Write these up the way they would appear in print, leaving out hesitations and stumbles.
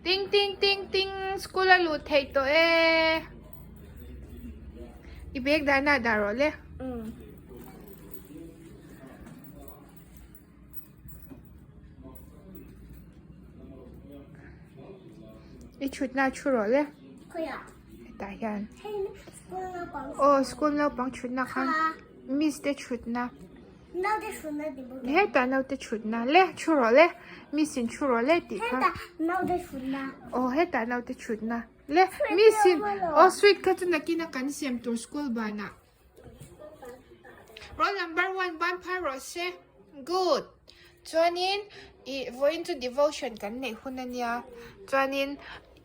Ting ting ting ting school a luh theih tawh e. I bag dahna ah dah rawh le. I thutna ah thu rawh le. Hetah hian. Aw school naupang thutna khan miss te thutna. Hetah naute thutna le thu rawh le miss in thu rawh le tih kha. Aw hetah naute thutna le miss in aw sweet kha chu nakin a kan siam tur school banah. Roll number one ban phar rawh se good chuanin ih vawiin chu devotion kan neih hun ania chuanin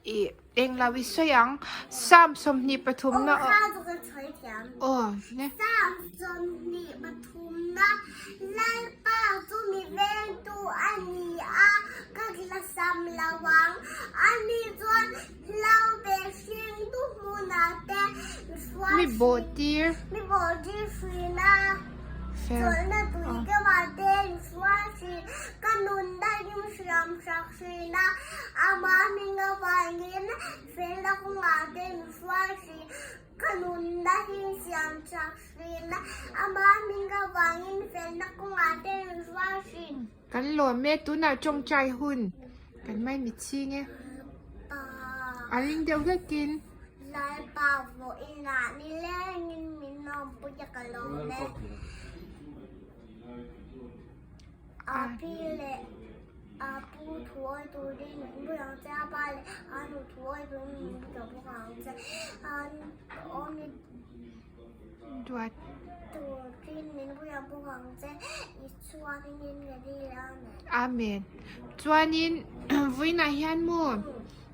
ih englo i sawi ang Psalm 23 na aw ne. Mi bawh tir. Mi bawh tir hrin a. Chawlhna tui ka mah te in hruai hrin. Ka nun daih in hriam hrak hrin a. Amah hming avangin felna kawngah te in hruai hrin. Ka nun daih in siam hrak hrin a. Amah hming avangin felna kawngah te in hruai hrin. Kan lawm e, tunah tawngtai hun kan mai mi chhing e. A ring deuh hlekin. Lalpa vawiinah nilengin min awmpui a ka lawm e. A pi leh a pu thu awi turin min pui ang che, a pa leh a nu thu awi turin min pui tawh bawk ang che. Awmi. Duat. Turin min pui a bawk ang che i chuanin ka dil a ni. Amen. Chuanin vawiinah hian maw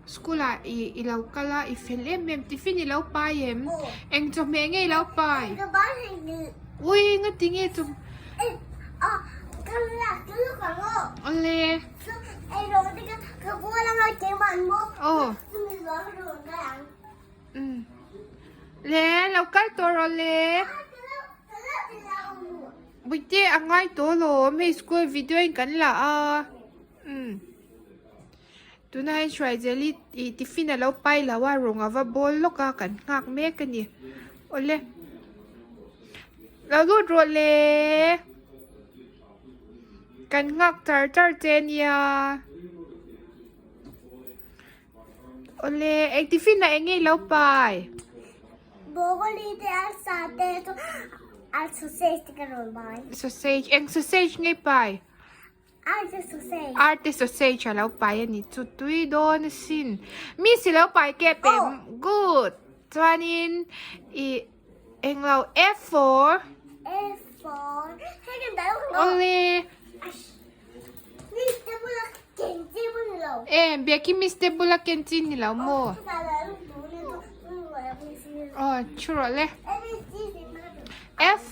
school ah i i lo kal a i fel em em tiffin i lo pai em? Eng chawhmeh nge i lo pai? Ka pai theihnghilh. Ui ngati nge chaw Aw ka la ka luk ang aw. Awle. Ei rawh te ka ka bual anga keimah an maw. Aw. Chumi zual ka rawn kal ang. Umm le lo kal tawh rawh le Buite a ngai tawh alawm hei school video in kan la a umm tunah hian Hruaizeli ih tiffin a lo pai lo a rawng a va bawl lawk a kan nghak mek a ni awle lo lut rawh le kan nghak char char che nia. Awle, eng tiffin ah eng nge i lo pai? Broccoli te arsa te chu ar sausage te ka rawn pai. Sausage, eng sausage nge i pai? Arte sausage. Arte sausage a lo pai a ni chu tui dawn asin. Miss i lo pai ke pe? Good. Chuanin i eng lo F for? F for hei kan dah lawk lo. Awle. Miss te bula ken chi pawh ni lo. E, Biaki miss te bula ken chi ni lo maw? Aw, thu rawh le. F.